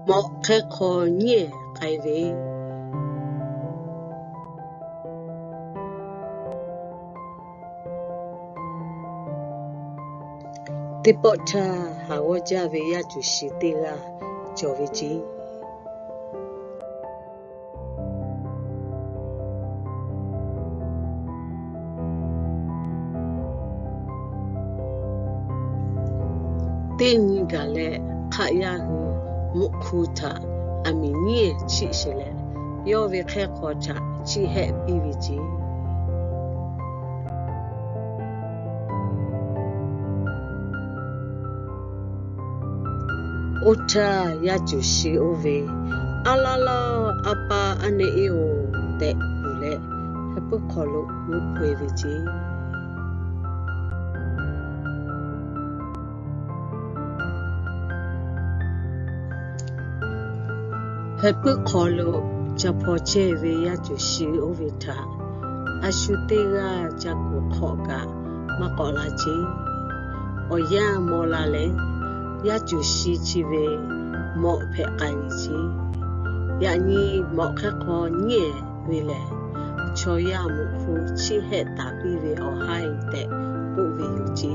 Mawꞈ hk'ehˇ hk'aw nyiˉ ehˍ k'ai ve. Teˇ pawˆ htaˇ, haˍ g'awˇ jaˇ ve yaˇ cuˬ shi teˇ g'aˇ cawˬ ve ce. Teˇ nyi gaˬ leh, hk'aˆ yaˇ hui mvuhˇ hkuˇ htaꞈ aˬ miˍ nyiˉ ehˍ chiˆ sheˍ leh, yawˇ ve hk'ehˇ hk'aw htaꞈ chiˆ hehˆ piˇ ve ce. Oˇ htaˇ, yaˇ cuˬ shi oˇ ve, Aˉ laˇ laˇ, a pa aˉ nehˆ eˇ oˬ tehꞈ kuˬ leh, heh puiˉ hk'aw lo g'uˇ hpaw e ve ce. Heh puiˉ hk'aw lo ca hpaw chehˇ ve yaˇ cuˬ shi oˇ ve htaꞈ a shu teˇ g'aˇ ca kuˬ hk'awꞈ kaꞈ maˇ k'awꞈ la ce. Awˬ yanˇ maw la leh, yaˇ cuˬ shi chi ve mawꞈ hpehꞈ k'ai ve ce. Yaꞈ nyi mawꞈ hk'ehˇ hk'aw nyiˉ ehˍ ve lehˬ, chaw yaˇ mvuhˇ hkuˇ chiˆ hehˆ taˍ piˇ ve awˬ haiˇ tehꞈ k'oˆ ve yoˬ ce.